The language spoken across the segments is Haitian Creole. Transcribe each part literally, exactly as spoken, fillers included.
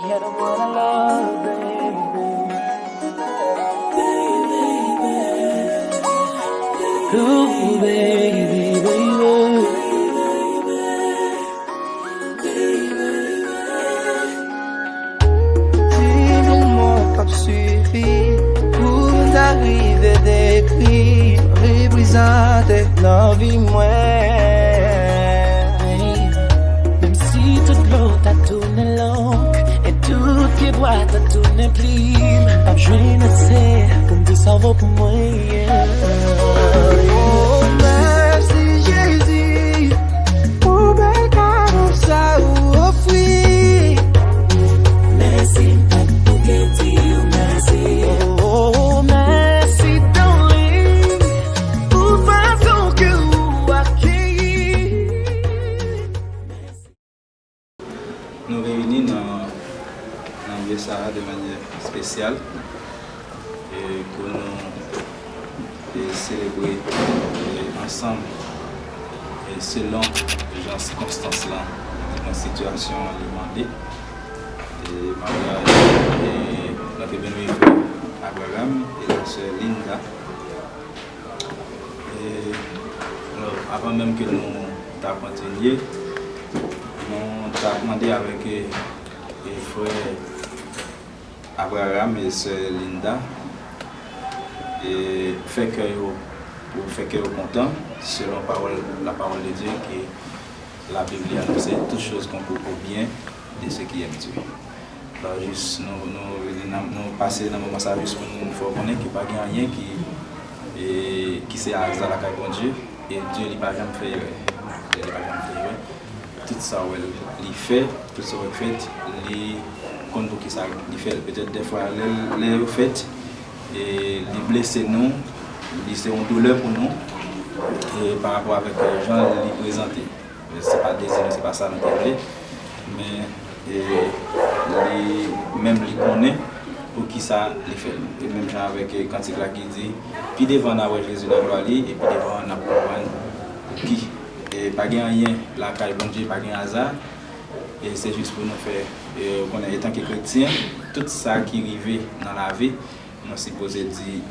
I don't wanna love, baby. Ooh, baby, baby. Ti mo k ap sifi pou m ta rive dekri, reprezante nan vi mwen. Menm si tout dlo ta tounen long, e tout pyebwa ta tounen plim, m p ap jwenn ase pou m di sa w vo pou mwen. Oh, mèsi, Jezi, pou bèl kado sa ou ofri. Mèsi, m p ap bouke di w mèsi. Oh, mèsi, darling, pou fason ke ou akeyi. Nou reyini nan, nan lye sa a de manyè espesyal, e pou nou, e selebre, e ansanm, e selon jan sikonstans lan, di mwen sitiyasyon an li mande. E maryaj, e nou te benyen frè Abraham e la sè Linda. E, alò, avan menm ke nou ta kontinye, nou ta mande avèk, e, e frè Abraham e sè Linda, e fè kè yo, pou fè kè yo kontan, selon pawòl, la parole de Dieu, ke la Bible anonse, toutes choses concourent au bien de ceux qui aiment Dieu. Alò, jis nou, nou, nou pase nan moman sa a jis pou nou fè w konnen ke pa gen anyen ki, e, ki se aza lakay Bondye, e Dye li pa janm fè erè. Dye li pa janm fè erè. Tout sa w wè l, li fè, tout sa w wè k fèt, li konn poukisa li fè l. Petèt dèfwa lè, lè yo fèt, e li blese nou, li se yon doulè pou nou, e pa rapò avèk, e, jan li prezante. Se pa dezi nou, se pa sa nou te vle. Men, e, li menm li konnen poukisa li fè l. E menm jan avèk, e, kantik la ki di, pi devan n a wè Jezi nan glwa li, e pi devan n ap konprann ki, e, pa gen anyen lakay Bondye, pa gen aza. E se jis pou nou fè, e, ou konnen, etanke kretyen, tout sa ki rive nan lavi, nou sipoze di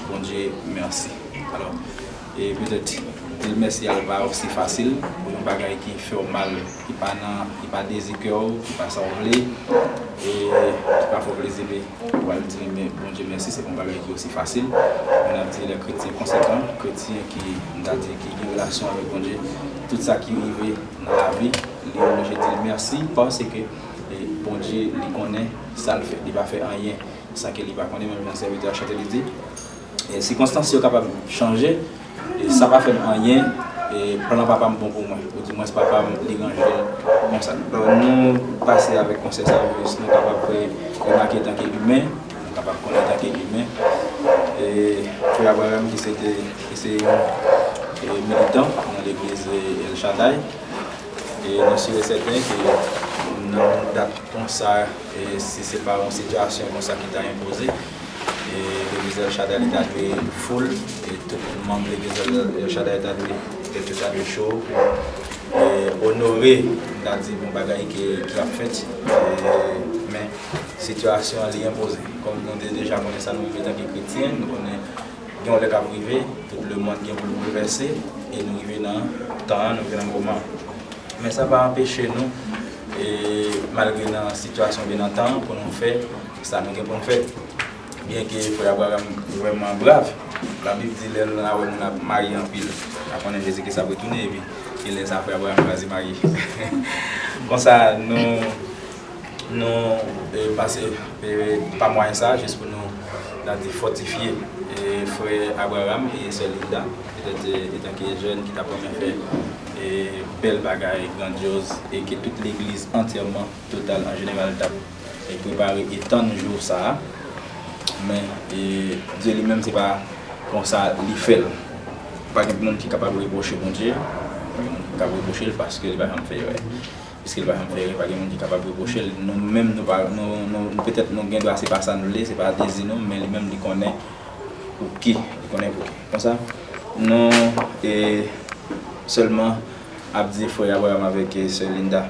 Bondye mèsi. Alò, e petèt di l mèsi a pa osi fasil pou yon bagay ki fè w mal, ki pa nan, ki pa dezi kè w, ki pa sa w vle, e ki pa fè w plezi, men ou al di men Bondye mèsi, se pa yon bagay ki osi fasil. Moun ap di lè kretyen konsekan, kretyen ki, m ta di, ki gen relasyon avèk Bondye, tout sa ki rive nan lavi, li oblije di l mèsi, paske, e, Bondye, li konnen sa l fè, li pa fè anyen san ke li pa konnen, menm jan sèvitè a chante, li di, e, sikonstans yo kapab chanje, e sa pa fè m anyen, e plan papa m bon pou mwen, ou dimwens papa m li ranje l konsa. Donk, nou pase avèk konsèy sa yo, jis nou kapab remake etanke imen, nou kapab konnen etanke imen. E frè Abraham ki se te, ki se yon, e, militan nan legliz, e, El Shaddai, e nou si e sèten ke nan yon dat konsa, e si se pa yon sitiyasyon konsa ki ta enpoze, e legliz El Shaddai li ta dwe full, e tout manm legliz El Shaddai ta dwe, tèt yo ta dwe cho pou, e, onore, m ta di, bon bagay ki, ki ap fèt. E, men sitiyasyon an li enpoze. Kòm nou te deja konnen sa nou menm etanke kretyen, nou konnen gen yon lè k ap rive, tout lemonn gen pou l boulvèse, e nou rive nan tan an, nou rive nan moman an. Men sa pa anpeche nou, e, malgre nan sitiyasyon oubyen nan tan an, pou nou fè sa nou gen pou nou fè. Byenke frè Abraham vrèman brav, Labib di lè l la wè moun ap marye anpil, l ap konnen Jezi Kris ap retounen, epi e lè sa a frè Abraham chwazi marye. Konsa, nou, nou, e, pase, e, pa mwayen sa, jis pou nou, n a di, fòtifye, e, frè Abraham e sè Linda, petèt, e, etanke jèn ki t ap renmen fè, e, bèl bagay, grandyoz, e ke tout legliz antyèman, total, an jeneral, t ap, e, prepare e tann jou sa a. Men, e, Dye li menm, se pa konsa li fè l. Pa gen moun ki kapab repwoche Bondye, pa gen moun ki kapab repwoche l paske li pa janm fè erè. Piske li pa janm fè erè, pa gen moun ki kapab repwoche l. Nou menm, nou pa, nou, nou, petèt nou gen dwa se pa sa nou vle, se pa dezi nou, men li menm li konnen pou ki, li konnen pou ki. Konsa, nou, e, sèlman ap di frè Abraham avèk, e, sè Linda,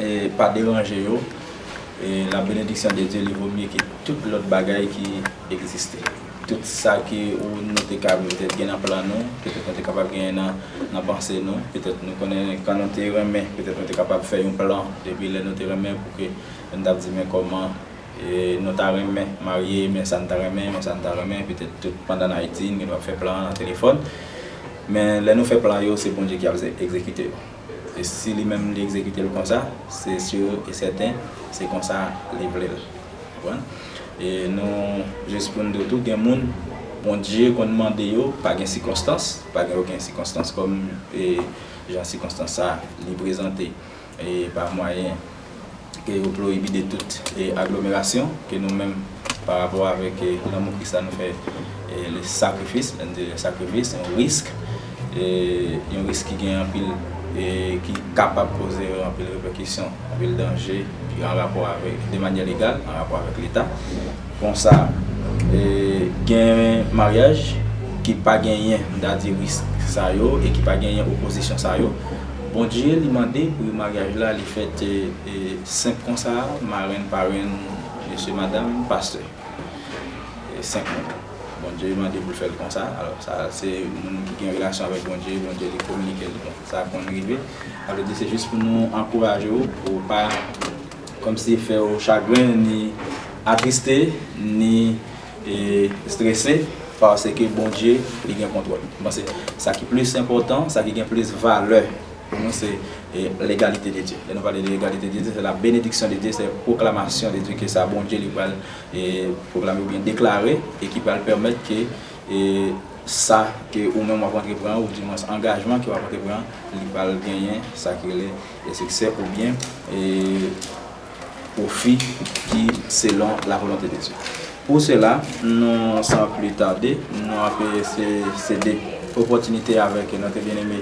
e, pa deranje yo, E la bénédiction de Dieu, li vo mye ke tout lòt bagay ki egziste. Tout sa ke ou, nou te ka petèt gen nan plan nou, petèt nou te kapab genyen nan, nan panse nou, petèt nou konnen kan nou te renmen, petèt nou te kapab fè yon plan depi lè nou te renmen pou ke nou t ap di men kòman e, nou ta renmen marye, men sa n ta renmen, men sa n ta renmen, petèt tout pandan n Ayiti, n gen dwa fè plan nan telefòn. Men lè nou fè plan yo, se Bondye ki ap ze- egzekite yo. E si li menm li egzekite l konsa, se sur e sèten, se konsa li vle l. Konprann? E nou, jis pou n di w tou, gen moun, Bondye konn mande yo, pa gen sikonstans, pa gen okenn sikonstans kòm e, jan sikonstans sa li prezante e, pa mwayen ke yo pwohibite tout e, aglomerasyon ke nou menm pa rapò avèk e, lanmou Kris la nou fè e, le sakrifis, lè n di sakrifis, se yon risk, e, yon risk ki gen anpil e ki kapab koze anpil repèkisyon, anpil danje ki an rapò avèk, de manyè legal, an rapò avèk Leta. Konsa, e, gen maryaj ki pa genyen, m ta di, risk sa yo e ki pa genyen opozisyon sa yo. Bondye, li mande pou maryaj la, li fèt e, e, senp konsa, marenn, parenn, mesye, madanm, pastè. E, senp moun. Bondye mande pou l fè l konsa. Alò, sa, se moun ki gen relasyon avèk Bondye, Bondye, li kominike l. Bon, sa konn rive. Sa vle di, se jis pou nou ankouraje w, pou w pa kòmsi fè w chagren, ni atriste, ni e, strese, paske Bondye, li gen kontwòl. Mwen panse sa ki plis enpòtan, sa ki gen plis valè pou nou, se e, l'égalité de Dieu. Lè nou pale de l'égalité de Dieu, se la bénédiction de Dieu, se pwoklamasyon de Dieu ke sa Bondye li pral e, pwoklame oubyen deklare e ki pral pèmèt ke e, sa ke ou menm w ap antreprann, oudimwens angajman ke w ap antreprann, li pral genyen sa ki rele e, siksè oubyen e, pwofi ki selon la volonte de Dye. Pou sela, nou, san pli tade, nou ap se- sede opòtinite avèk notre bien-aimé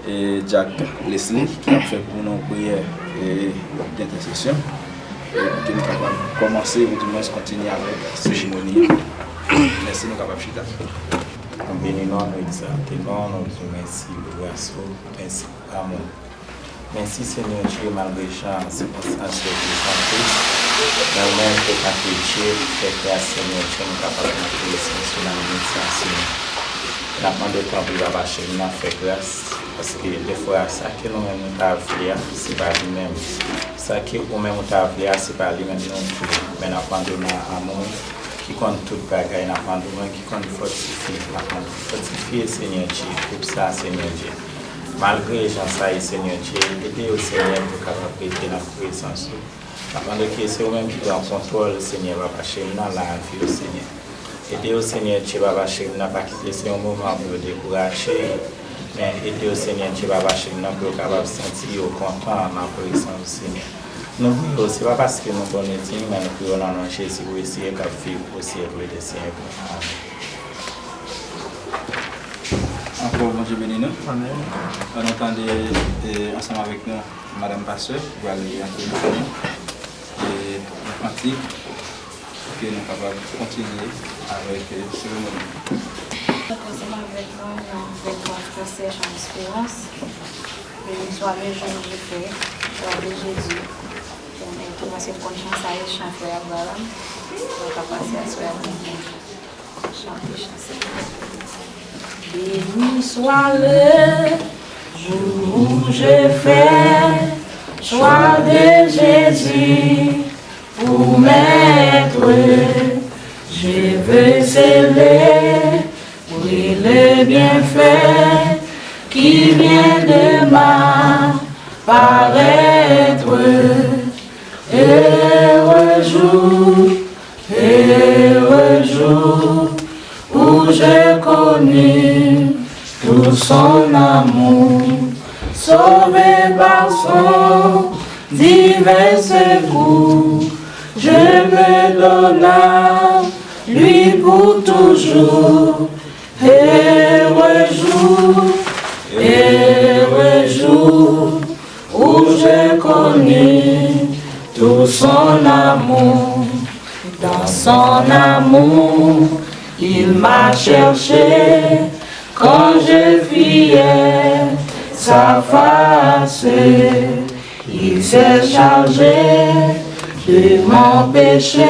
e, Jack Leslie ki ap fè pou nou priyè e, dentèsesyon e, pou ke nou kapab kòmanse oudimwens kontinye avèk seremoni an. Mèsi, nou kapab chita. Nou beni non, nou egzalte non, nou di w mèsi pou gras ou, mèsi pou amou. Mèsi, Senyè Dye, malgre jan sikonstans yo prezante, men ou menm, antanke Dye, fè gras, Senyè Dye, nou kapab montre rekonesans nou nan minit sa, Senyè. N ap mande w, tanpri, Papa cheri, n ap fè gras, paske defwa, sa ke nou menm nou ta vle a, se pa li menm. Sa ke ou menm ou ta vle a, se pa li menm nou vle. Men n ap mande w nan amou ki konn tout bagay, n ap mande w menm ki konn fòtifye, n ap mande w fòtifye, Senyè Dye, gwoup sa, Senyè Dye. Malgre jan sa ye, Senyè Dye, ede yo, Senyè, pou yo kapab rete nan prezans ou. N ap mande ke se ou menm ki pran kontwòl, Senyè, Papa cheri, nan lavi yo, Senyè. Ede yo, Senyè Dye, Papa cheri, nan pa kite se yon moman pou yo dekouraje, men ede yo, Senyè Dye, Papa cheri, nan pou yo kapab santi yo kontan nan prezans ou, Senyè. Nou priye w, se pa paske nou bon, nou diy, men nou priye w nan non Jezi, pou yo siye k ap viv pou syèk de syèk. Amen. Ankò, Bondye beni nou. Amèn. Ann nou tande e, ansanm avèk nou, madanm pastè, ki pral antre nan nou e, yon kantik, pou ke nou kapab kontinye avèk e, seremoni. Ansanm avèk nou, nou avèk pastè Jean Espérance. Béni soit le jour où je fais, gloire de Jésus. Konnen tou, paske m konn chan sa ye, chan frè Abraham. Mwen ka pase aswè a pou mwen chante chan sa. Béni soit le jour où je fais, gloire de Jésus pour m'être. Je veux célébrer le bienfait qui vient de m'apparaître. Heureux jour, heureux jour, où j'ai connu tout son amour. Sauvé par son divin secours, je me donne à lui pour toujours. Heureux jour, heureux jour, où j'ai connu tout son amour. Dans son amour, il m'a cherché quand je fuyais sa face. Il s'est chargé De mon péché,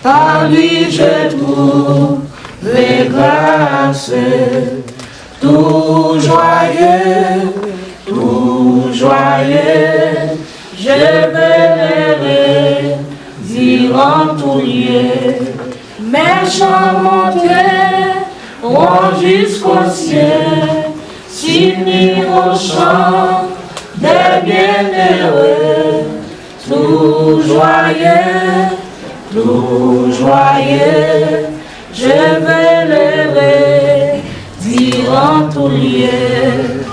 par lui je trouve grâce. Tout joyeux, tout joyeux, je veux le redire en tout lieu. Mes chants monteront jusqu'au ciel, s'uniront au chant des bienheureux. Tout joyeux, tout joyeux, je veux le redire en tout lieu.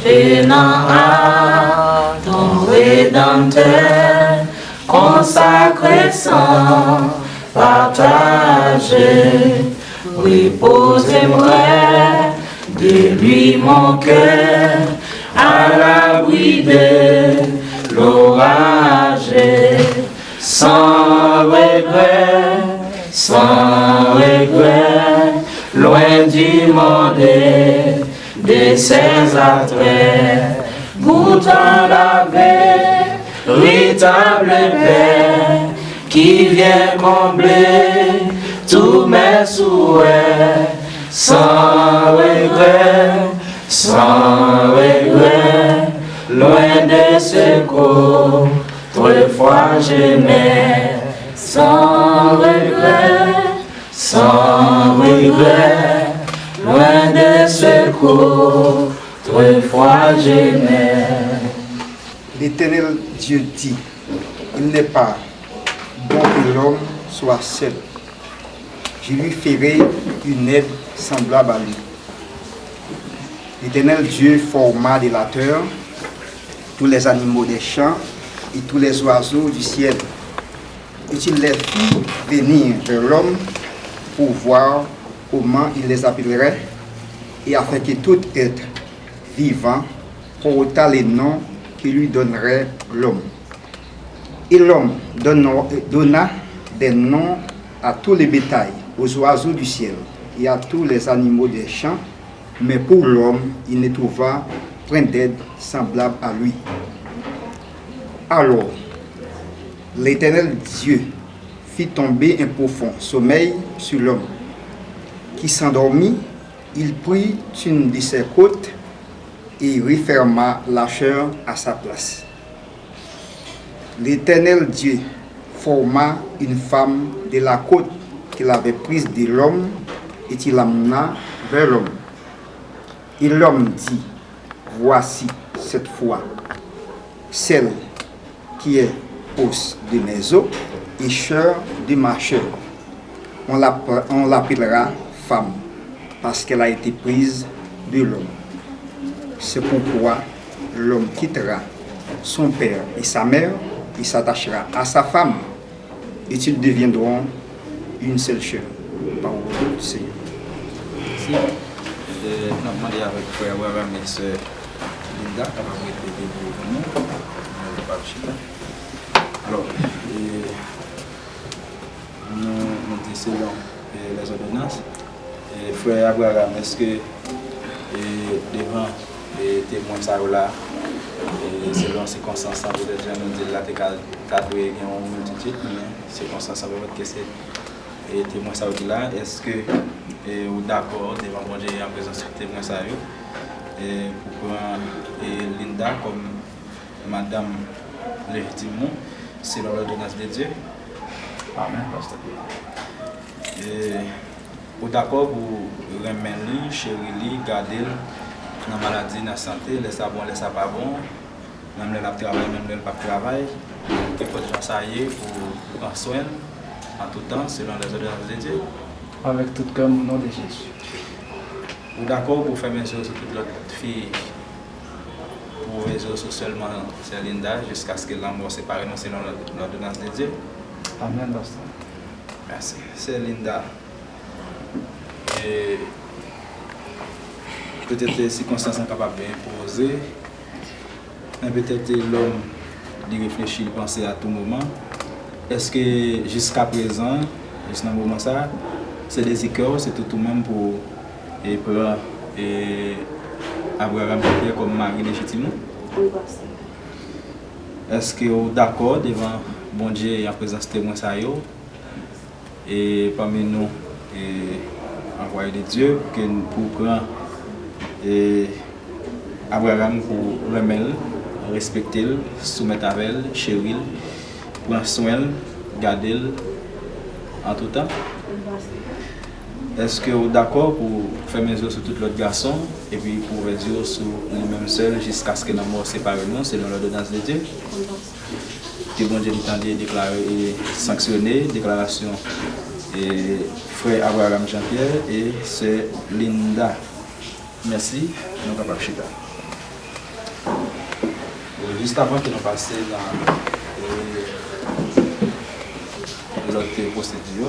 Maintenant à ton Rédempteur, consacré sans partager, repose près de lui mon cœur, à l'abri de l'orage. Sans regret, sans regret, loin du monde et de ses attraits, goûtant la véritable paix qui vient combler tous mes souhaits. Sans regret, sans regret, loin de ce qu'autrefois j'aimais. Sans regret, sans regret, loin de ce qu'autrefois j'aimais. L'Éternel Dieu dit, il n'est pas bon que l'homme soit seul. Je lui ferai une aide semblable à lui. L'Éternel Dieu forma de la terre tous les animaux des champs et tous les oiseaux du ciel. Et il les fit venir vers l'homme pour voir comment il les appellerait, et afin que tout être vivant portât les noms que lui donnerait l'homme. Et l'homme donna des noms à tout le bétail, aux oiseaux du ciel et à tous les animaux des champs, mais pour l'homme, il ne trouva point d'aide semblable à lui. Alors, l'Éternel Dieu fit tomber un profond sommeil sur l'homme, qui s'endormit, il prit une de ses côtes et referma la chair à sa place. L'Éternel Dieu forma une femme de la côte qu'il avait prise de l'homme et il l'amena vers l'homme. Et l'homme dit, voici cette fois, celle qui est os de mes os et chair de ma chair. On l'appellera femme, parce qu'elle a été prise de l'homme. C'est pourquoi l'homme quittera son père et sa mère et s'attachera à sa femme, et ils deviendront une seule chair. Pawòl du Seigneur. Mèsi. E, n ap mande avèk frè Abraham e sè Linda kapab rete depi pou nou. Nou kapab chita. Alò, e, nou, nou di selon, e, lèzòdonans. E, frè Abraham, èske, e, devan, e, temwen sa yo la, e, selon sikonstans lan, petèt jan nou di l la, te ka, ta dwe gen yon miltitid, men sikonstans lan pèmèt ke se, e, temwen sa yo ki la, èske, e, ou dakò devan Bondye an prezans temwen sa yo, e, pou pran, e, Linda kòm madanm lejitim ou, selon lòdonans de Dye? Amèn, pastè. E, ou dakò pou renmen li, cheri li, gade l nan maladi, nan sante, lè sa bon, lè sa pa bon, menm lè l ap travay, menm lè l p ap travay, kenpòt jan sa ye, pou pran swen l an tout tan, selon lèzòdonans de Dye? Avec tout cœur, au nom de Jésus. Ou dakò pou fèmen je w sou tout lòt fi pou rezo sou sèlman sè Linda, jiskaske lanmò separe nou selon lòdonans de Dye? Amèn, pastè. Mèsi. Sè Linda, e, petèt sikonstans lan kapab enpoze, men petèt lòm, li reflechi, li panse a tou moman. Èske jiskaprezan, jis nan moman sa, se dezi kè w, se tout ou menm pou e pran, e, Abraham Pierre kòm mari lejitim ou? Wi, pastè. Èske w dakò devan Bondye an prezans temwen sa yo, e pami nou, e anvwaye de Dye, ke n pou pran, e Abraram pou renmen l, respekte l, soumèt avè l, cheri l, pran swen l, gade l an tou tan. Èske w dakò pou fèmen zye w sou tout lòt gason, epi pou ouvè zye w sou li menm sèl, jiskaske lanmò separe nou, selon lòdonans de Dye? Ke Bondye li tande, deklare e sanksyone deklarasyon e frè Abraham Jean Pierre e sè Linda. Mèsi, nou kapab chita. E jis avan ke nou pase nan e lòt pwosedi yo,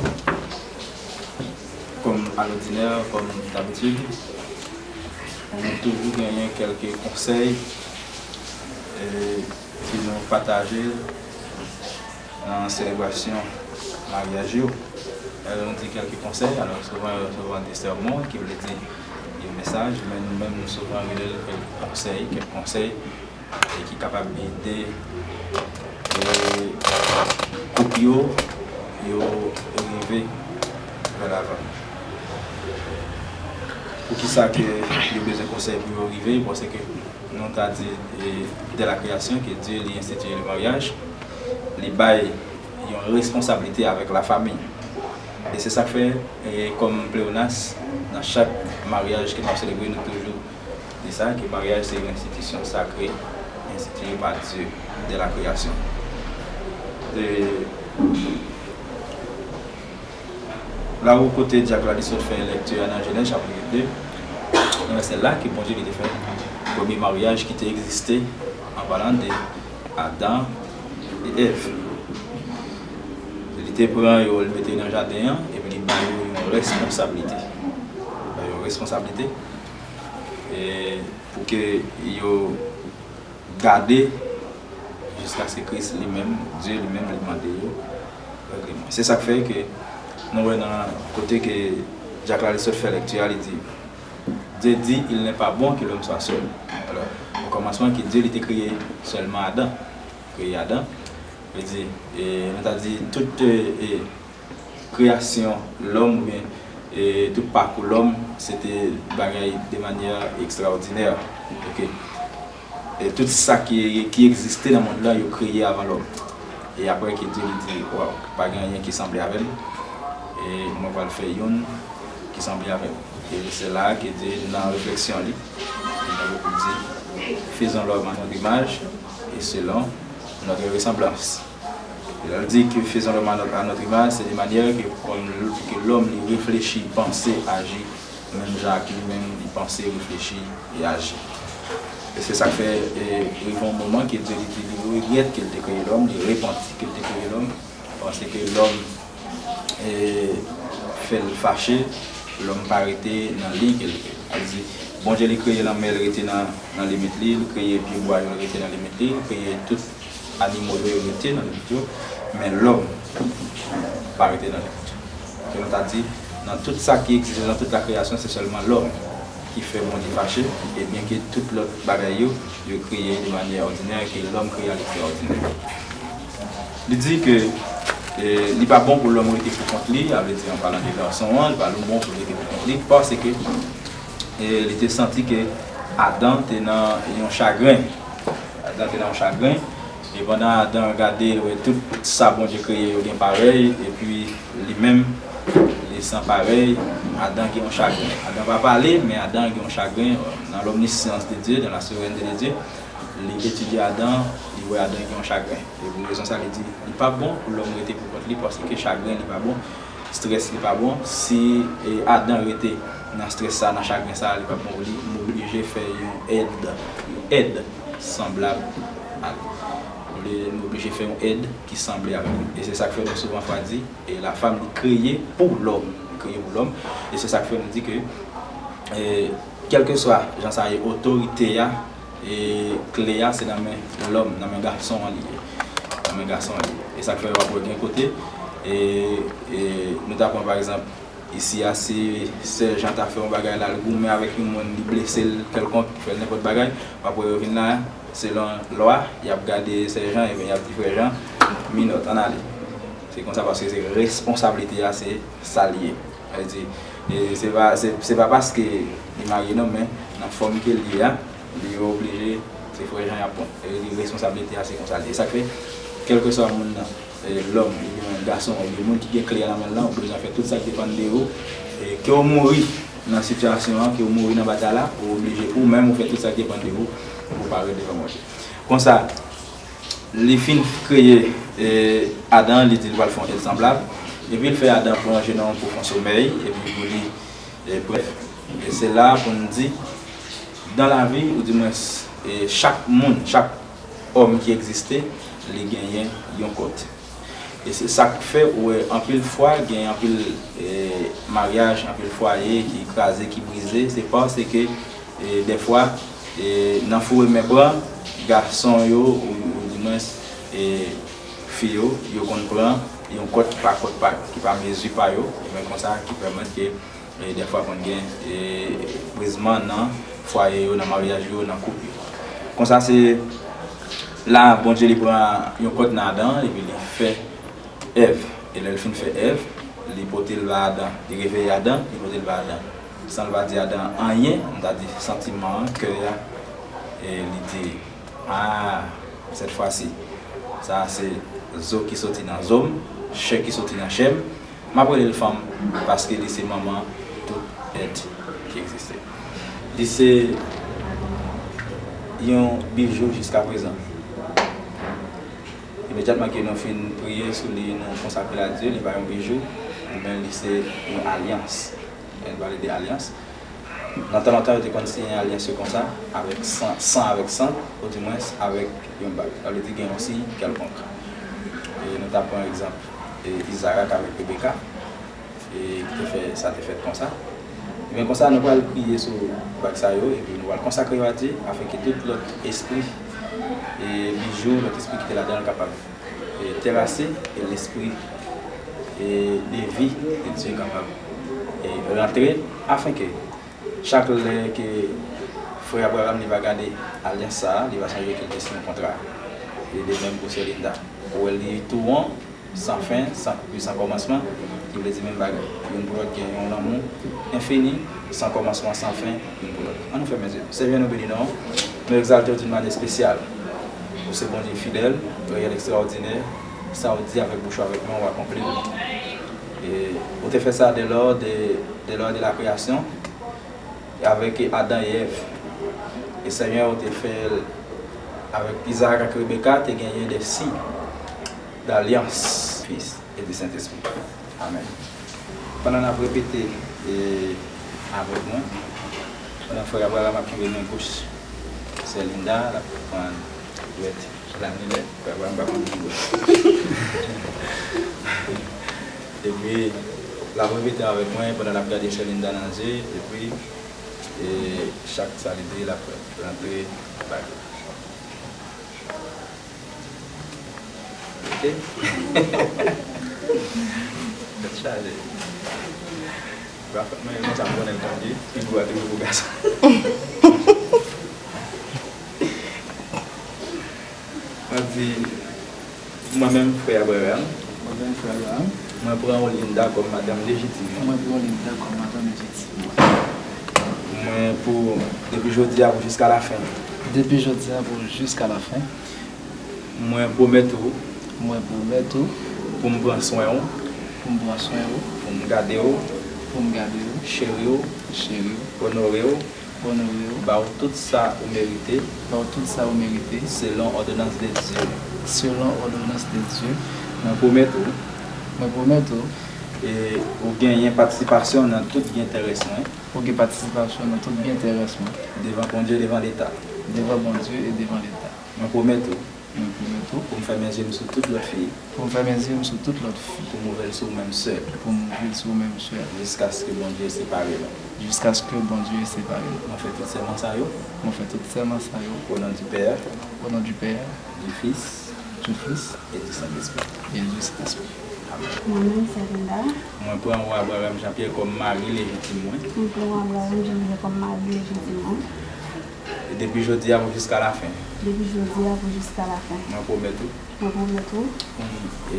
kòm alòdinè, kòm dabitid, nou toujou genyen kèlke konsèy e ki nou pataje nan selebrasyon maryaj yo. Lè nou di kèlke konsèy, alò souvan yo resevwa de sèmon, ki vle di yon mesaj, men nou menm nou souvan rele l kèlke konsèy, kèlke konsèy e ki kapab ede e koup yo, yo rive vè lavan. Poukisa ke yo bezwen konsèy pou yo rive? Paske nou ta di e dè la kreyasyon ke Dye li enstitiye le maryaj, li bay yon responsablite avèk lafanmi. E se sa k fè, e kòm pleonas, nan chak maryaj ke n ap selebre, nou toujou di sa, ke maryaj se yon enstitisyon sakre, enstitiye pa Dye dè la kreyasyon. E la ou kote dyak la li sot fè lèkti a nan Jenèz chapit de, nan vèsè la ke Bondye li te fè premye maryaj ki te egziste, an palan de Adan e Èv. Li te pran yo, li mete yo nan jaden an, epi li ba yo yon responsablite. Ba yo responsablite e pou ke yo gade jiskaske Kris li menm, Dye li menm, li mande yo règleman. Se sa k fè ke nou wè nan kote ke dyak la li sot fè lèkti a, li di, Dieu dit, il n'est pas bon que l'homme soit seul. Alò, o kòmansman ke Dye li te kreye sèlman Adan, kreye Adan, vle di, e, nou ta di tout e, e, kreyasyon lòm oubyen e, tout pakou lòm, se te bagay de manyè ekstraòdinè. Oke. E tout sa ki, ki egziste nan mond lan, yo kreye avan lòm. E apre ke Dye li di, waw, pa gen anyen ki sanble avè m. E mwen pral fè youn ki sanble avè m. E se la ke Dye nan refleksyon li, li mande pou di, faisons l'homme à notre image et selon notre ressemblance. Lè l di ke faisons l'homme à notre, à notre image, se de manyè ke kòm l, ke lòm li reflechi, panse, aji menm jan ak li menm, li panse, reflechi e aji. E se sa k fè, e, rive yon moman ke Dye li di li regrèt ke l te kreye lòm, li repanti ke l te kreye lòm, paske lòm e, fè l fache, lòm pa rete nan liy ke l te. Sa vle di, Bondye li kreye lanmè, l rete nan, nan limit li, li kreye pyebwa yo, l rete nan limit li, li kreye tout animo yo, yo rete nan limit yo, men lòm pa rete nan limit yo. Ke nou ta di, nan tout sa ki egziste, nan tout la kreyasyon, se sèlman lòm ki fè Bondye fache, e byenke tout lòt bagay yo, yo kreye de manyè òdinè, ke lòm kreye a lekstraòdinè. Li di ke, e, li pa bon pou lòm rete pou kont li, sa vle di an palan de gason an, li pa bon pou l rete pou kont li, paske, e, li te santi ke Adan te nan yon chagren. Adan te nan yon chagren, e pandan Adan gade, l wè tout sa Bondye kreye yo gen parèy, epi li menm, li san parèy, Adan gen yon chagren. Adan pa pale, men Adan gen yon chagren. Dans l'omniscience de Dieu, dans la souveraineté de Dieu, li etidye Adan, li wè Adan gen yon chagren. E pou rezon sa, li di, li pa bon pou lòm rete pou kont li, paske chagren li pa bon, strès li pa bon. Si, e, Adan rete nan strès sa, nan chagren sa, li pa bon pou li, m oblije fè yon èd, yon èd sanblab a li. M oblije fè yon èd ki sanble avèk li. E se sa k fè nou souvan fwa di, e la femme li kreye pou lòm, li kreye pou lòm. E se sa k fè nou di ke, e, kèlkeswa jan sa ye, otorite a, e kle a se nan men lòm, nan men gason an li ye. Nan men gason an li ye. E sa k fè w ap wè gen kote, e, e nou ta pran pa egzanp, isi a, si sè Jan ta fè yon bagay la, l goumen avèk yon moun, li blese l kèlkonk, fè l nenpòt bagay, w ap wè yo vin la, selon lwa, y ap gade sè Jan, ebyen y ap di frè Jan, Minòt, ann ale. Se konsa paske se responsablite a, se sa l ye. Sa vle di, e se pa, se, se pa paske li marye non, men nan fòm ke l ye a, li oblije, se frè Jan y ap pran. E li responsablite a, se konsa l ye. Sa k fè, kèlkeswa moun nan, e, lòm, oubyen gason, oubyen moun ki gen kle a nan men l lan, ou bezwen fè tout sa k depann de ou, e ke w mouri nan sitiyasyon an, ke w mouri nan batay la, ou oblije ou menm ou fè tout sa k depann de ou pou w parèt devan Bondye. Konsa, li fin kreye, e, Adan, li di l pral fè yon èt sanblab, epi l fè Adan pran jenou pou fè yon somèy, epi pou li, e, brèf, e se la pou n di, dan lavi, oudimwens, e, chak moun, chak òm ki egziste, li genyen yon kòt. E se sa k fè ou wè anpil fwa gen anpil, e, maryaj, anpil fwaye ki kraze, ki brize, se paske, e, dèfwa, e, nan foure men pran, gason yo, ou, oudimwens, e, fi yo, yo konn pran yon kòt ki pa kòt pa, ki pa mezi pa yo, men konsa ki pèmèt ke E dèfwa konn gen, e, brizman nan fwaye yo, nan maryaj yo, nan koup yo. Konsa se la Bondye li pran yon kòt nan Adan epi li fè Èv. E lè l fin fè Èv, li pote l ba Adan, li reveye Adan, li pote l ba Adan. San l pa di Adan anyen, m ta di santiman an, kè a, e li di, a, sèt fwa si, sa a se zo ki soti nan zo m, chè ki soti nan chè m, M ap rele l fanm paske li se manman tout èt ki egziste. Li se yon bijou jiskaprezan. Imedyatman ke nou fin priye sou li, nou konsakre l a Dye, li pa yon bijou, men li se yon alyans. Lè n pale de alyans, nan tan lontan, yo te konn siyen alyans yo konsa, avèk san, san avèk san, oudimwens avèk yon bag. Sa vle di gen yon siy kèlkonk. E nou ta pran egzanp, e, Izarak avèk Rebeka, e ki te fè, sa te fèt konsa. Ebyen, konsa, nou pral priye sou bag sa yo, epi nou pral konsakre yo a Dye, afenke tout lòt espri, e, bijou, lòt espri ki te ladan l kapab, e, terase, e lespri, e, de vi de Dye kapab, e, rantre, afenke chak lè ke frè Abraham li va gade alyans sa a, li va sonje ke l te siyen yon kontra. E de menm pou sè Linda. Ou wè li tou won, san fen, san, pi san kòmansman, ki vle di menm bagay. Youn pou lòt gen yon lanmou enfini, san kòmansman, san fen, youn pou lòt. Ann nou fèmen zye. Senyè, nou beni non w. Nou egzalte w d'une manière spéciale. Ou se Bondye fidèl, reyèl, ekstraòdinè. Sa w di avèk bouch ou, avèk men w, w akonpli l. E ou te fè sa dès lors de, dès lors de la création, avèk Adan e Èv. E Senyè, ou te fè l avèk Izarak ak Rebeka, te genyen de siy d'alyans, Fis e di Sentespri. Amèn. Pandan n ap repete, e, avèk mwen, pandan frè Abraham ap kenbe men goch sè Linda, l ap pran dwèt Lanmilè, frè Abraham pa konn di dwèt. Epi, l ap repete avèk mwen pandan l ap gade sè Linda nan zye, epi, e, chak sa li di, l ap rantre bag la. Oke? Tèt chaje. Rafa, mwen, mwen sa m konnen l tande, pi gwo a toujou pou gason. Mwen di, mwen menm, frè Abraham, Mwen menm, frè Abraham, mwen pran Olinda kòm madanm lejitim mwen. Mwen pran Olinda kòm madanm lejitim mwen. Mwen pou, depi jodi a pou jiska lafen. Depi jodi a pou jiska lafen. Mwen pwomèt ou. Mwen pwomèt ou. Pou m pran swen w. Pou m pran swen w. Pou m gade w. Pou m gade w. Cheri w. Cheri w. Onore w. Onore w. Ba w tout sa ou merite. Ba w tout sa ou merite. Selon òdonans de Dye. Selon òdonans de Dye. Mwen pwomèt ou. Mwen pwomèt ou. E ou genyen patisipasyon nan tout byen tè rès mwen. Ou gen patisipasyon nan tout byen tè rès mwen. Devan Bondye, devan Leta. Devan Bondye e devan Leta. Mwen pwomèt ou. Mwen pwomèt ou. Pou m fèmen zye m sou tout lòt fi. Pou m fèmen zye m sou tout lòt fi. Pou m ouvè l sou ou menm sèl. Pou m ouvè l sou ou menm sèl. Jiskaske Bondye separe nou. Jiskaske Bondye separe nou. Mwen fè tout sèman sa yo. Mwen fè tout sèman sa yo. Au nom du Père. Au nom du Père. Du Fils. Du Fils. Et du Saint-Esprit. Et du Saint-Esprit. Amèn. Mwen menm, sè Linda. Mwen pran ou Abraham Jean-Pierre kòm mari lejitim mwen. Mwen pran ou Abraham Jean-Pierre kòm mari lejitim mwen. E depi jodi a pou jiska lafen. Depi jodi a pou jiska lafen. Mwen pwomèt ou. Mwen pwomèt ou. Pou m, e,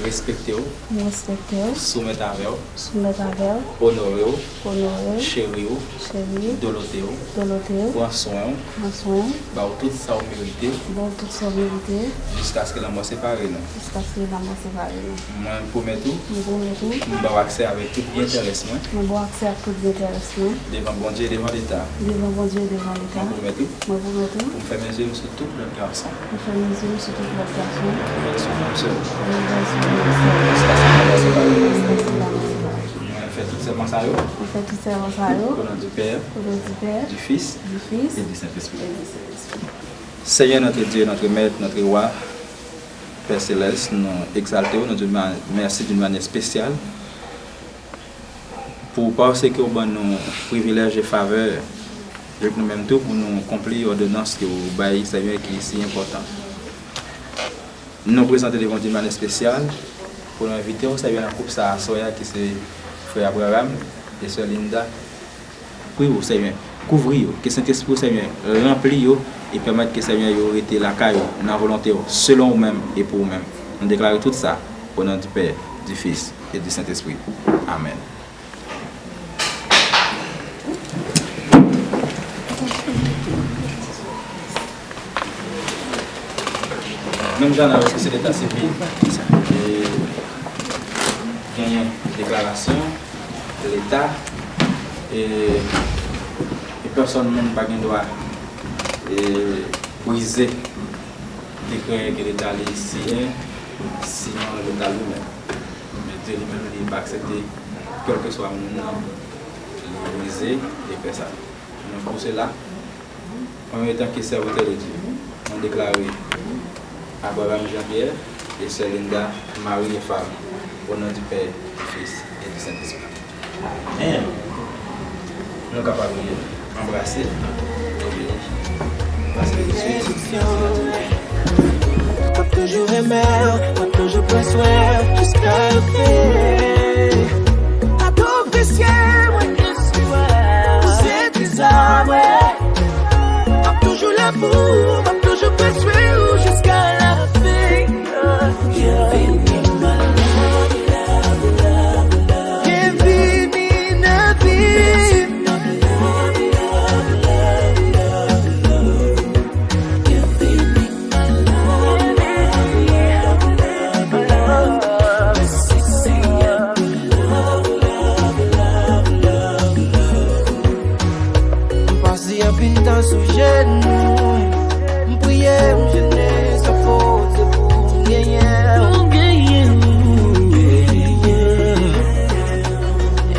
respekte w. M respekte w. Soumèt avè w. Soumèt avè w. Onore w. Onore w. Cheri w. Cheri w. Dolote w. Dolote w. Pran swen w. Pran swen w. Ba w tout sa w merite. Ba w tout sa w merite. Jiskaske lanmò separe nou. Jiskaske lanmò separe nou. Mwen pwomèt ou. Mwen pwomèt ou. M ba w aksè avèk tout byen tèrès mwen. Mwen ba w aksè ak tout byen tèrès mwen. Devan Bondye e devan Leta. Devan Bondye e devan Leta. Mwen pwomèt ou. Mwen pwomèt ou. Pou m fèmen zye m sou tout lòt gason. Pou m fèmen zye m sou tout lòt gason. Pou m fè l sou fanm sèl. Pou m fè l sou fanm sèl. Jiskaske lanmò separe nou. Jiskaske lanmò separe nou. Mwen fè tout sèman sa yo. Mwen fè tout sèman sa yo. Au nom du Père. Au nom du Père. Du Fils. Du Fils. Et du Saint-Esprit. Et du Saint-Esprit. Seigneur notre Dieu, notre Maître, notre Roi, Père Céleste, nou egzalte w, nou di w ma-, mèsi d'une manière spéciale pou paske w ban nou privilèj e favè, avèk nou menm tou, pou nou konpli òdonans ke w bay, Senyè, ki si enpòtan. Nou prezante devan w d'une manière spéciale, pou nou envite w, Senyè, nan koup sa aswè a, ki se frè Abraham e sè Linda. Pri w, Senyè, kouvri yo, ke Sentespri w, Senyè, ranpli yo e pèmèt ke, Senyè, yo rete lakay ou, nan volonte w, selon ou menm e pou ou menm. Nou deklare tout sa, au nom du Père, du Fils et du Saint-Esprit. Amèn. Menm jan avèk Sesyon Leta Sivil, e genyen deklarasyon Leta, e, e pèsòn moun pa gen dwa, e, brize dekrè ke Leta li siyen, sinon Leta li menm. Men Dye li menm li pa aksepte kèlkeswa moun nan li brize dekrè sa. Donk, pou sela, mwen, etan ke sèvitè de Dye, mwen deklare Abraham Jean Pierre e sè Linda mari e fanm, au nom du Père, du Fils et du Saint-Esprit. Amen. Nou kapab anbrase. Pase tout swit. M ap toujou renmen w, m ap toujou pran swen w jiska lafen. M ap apresye mwen, se trezò mwen. M ap toujou la pou ou, m ap toujou pran swen ou jiska lafen. Byenvini nan vi m. M pase anpil tan sou jenou, m priye, m jene san foze pou m genyen ou. Pou m genyen ou.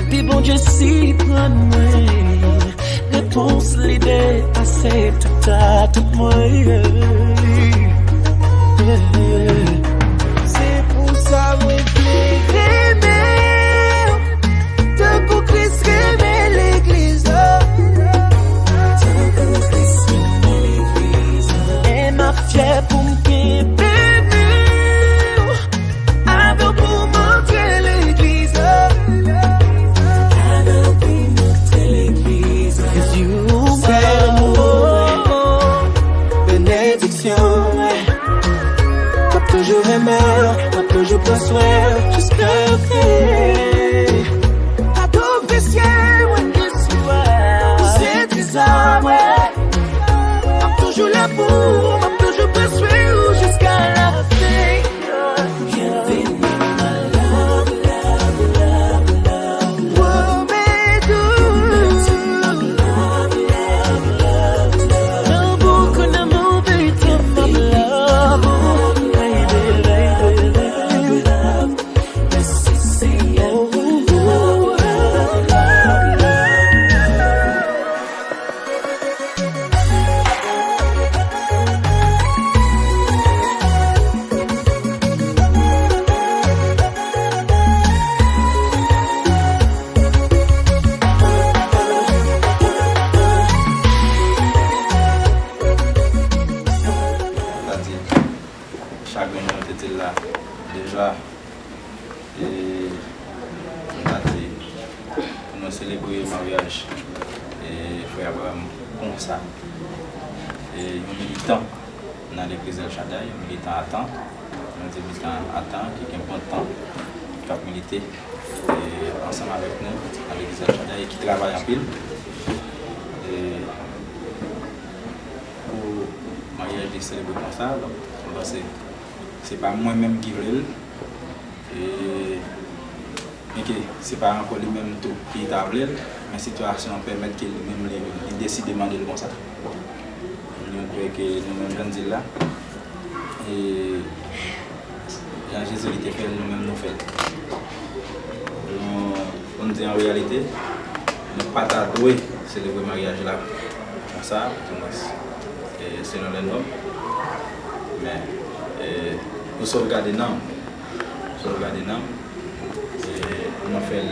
Epi Bondye sipriman mwen. Repons li depase tout atant mwen. Se pou sa mwen vle renmen w, tankou Kris renmen legliz, oh. Tankou Kris renmen legliz, oh. E m ap fyè pou m kenbe men w. Avè w pou montre legliz, oh. Avè w pou montre legliz, oh. Sèl mwen, benediksyon, m ap toujou renmen w, m ap toujou pran swen w, jiska lafen. M ap apresye mwen, se trezò mwen. M ap toujou la pou ou, m ap toujou pran swen ou jiska lafen. Byenvini, my love, love, love, love. Pwomèt ou. Dans beaucoup d'amour, baby, my love, baby, baby, baby. Chak moun te di l la deja. E nou ta di pou nou selebre maryaj e frè Abraham konsa. E yon militan nan legliz El Shaddai, yon militan a tan, yon militan a tan ki gen bon tan, k ap milite e ansanm avèk nou nan legliz El Shaddai e ki travay anpil e pou maryaj li selebre konsa. Donk, mwen panse se pa mwen menm ki vle l. E, men ke se pa ankò li menm tou ki ta vle l, men sitiyasyon an pèmèt ke li menm li, li deside mande l konsa. Nou kwè ke nou menm jan n di l la, e jan Jezi li te fè l, nou menm nou fè l. Nou, pou n di an reyalite, nou pa ta dwe selebre maryaj la konsa, di mwens, e, selon lè nòm. Men, e, pou sovgade nanm, sovgade nanm, e, nou fè l,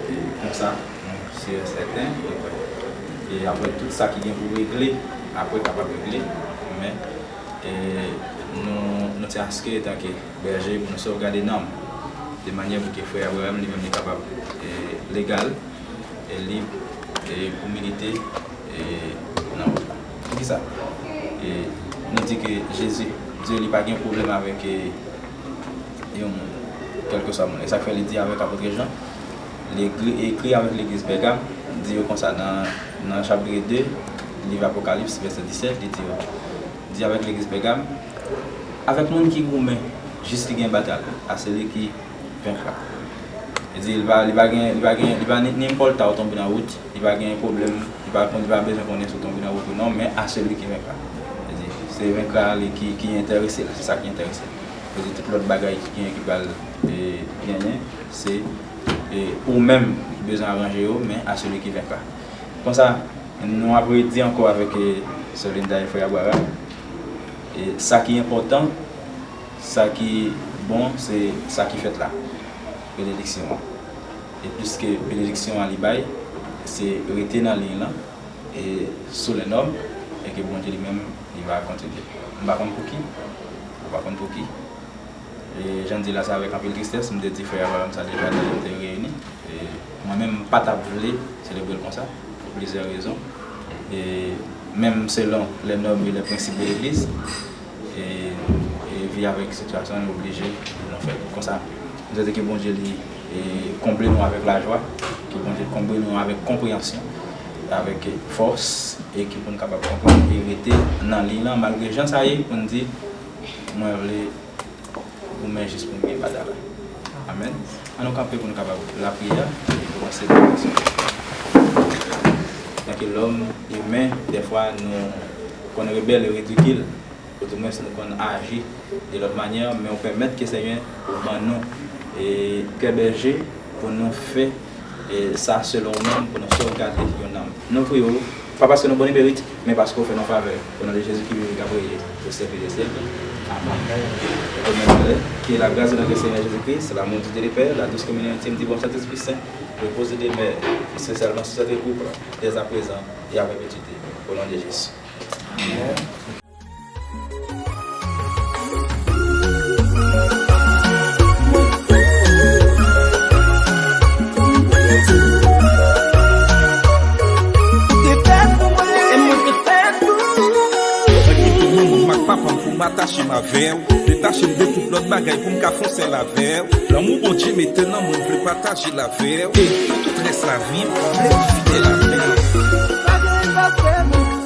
e, konsa, nou si e sèten, e, e apre tout sa ki gen pou regle, apre kapab regle, men, e, nou, nou te aske etanke bèje pou nou sovgade nanm, de manyè pou ke frè Abraham li menm li kapab, e, legal, e lib, e pou milite, e nan wout la. Poukisa? E nou di ke Jezi, Dye li pa gen pwoblèm avèk, e, yon moun, kèlkeswa moun. E sa k fè li di avèk apot Jan, li ekri, ekri avèk legliz Pègam, di yo konsa nan, nan chapit de, liv Apokalips, vèsè disèt, li di yo, di avèk legliz Pègam, avèk moun ki goumen jis li gen batay, a seli ki vaincra. Li di, li pa, li pa gen, li pa gen, li pa ni, ni enpòtan w tonbe nan wout, li pa gen pwoblèm, li pa, li pa bezwen konnen si w tonbe nan wout ou non, men a seli ki vaincra. Li di, se vaincra li ki, ki enterese l, se sa ki enterese l. Li di, tout lòt bagay ki gen, ki pral, e, genyen, se, e, ou menm ki bezwen aranje yo, men a seli ki vaincra. Konsa, nou ap redi ankò avèk, e, sè Linda e frè Abraham. E sa ki enpòtan, sa ki bon, se sa ki fèt la. Benediksyon an. E pliske benediksyon an li bay, se rete nan liy lan, e sou lè nòm, e ke Bondye li menm, li va kontinye. M pa konn pou ki, ou pa konn pou ki. E jan di la, se avèk anpil tristès, m te di frè Abraham sa deja lè nou te reyini. E mwen menm, m pa t ap vle selebre l konsa, pou plizyè rezon. E menm selon lè nòm e lè prensip de legliz, e, e vi avèk sitiyasyon an, nou oblije pou nou fè l konsa. M swete ke Bondye li, e, konble nou avèk lajwa, ke Bondye konble nou avèk konpreyansyon, avèk fòs, e ke pou n kapab konprann e rete nan liy lan, malgre jan sa ye, pou n di, mwen vle goumen jis pou m gen batay la. Amèn. An nou kanpe pou nou kapab lapriyè e kòmanse deklarasyon. Antanke lòm imen, dèfwa nou konn rebèl e ridikil, oudimwens nou konn aji de lòt manyè, men ou pèmèt ke Senyè ou ban nou, e, kè bèje pou nou fè e sa selon ou menm pou nou sovgade yon nanm. Nou priye w, pa paske nou bon e merit, men paske w fè nou favè. O non de Jezi ki viv e k ap reye pou syèk de syèk. Amèn. Amen. Que la grâce de notre Seigneur Jésus-Christ, l'amour de Dieu le Père, la douce communion intime du bon Saint-Esprit Saint, repose et demeure spécialement sur cette couple, dès à présent et à perpétuité. Au nom de Jésus. Amèn. Mwen kite manman m ak papa m pou m atache m avè w. Detache m de tout lòt bagay pou m ka fè yon sèl avè w. Lanmou Bondye mete nan mwen, m vle pataje l avè w. E pou tout rès lavi m, m vle w fidèl avè m.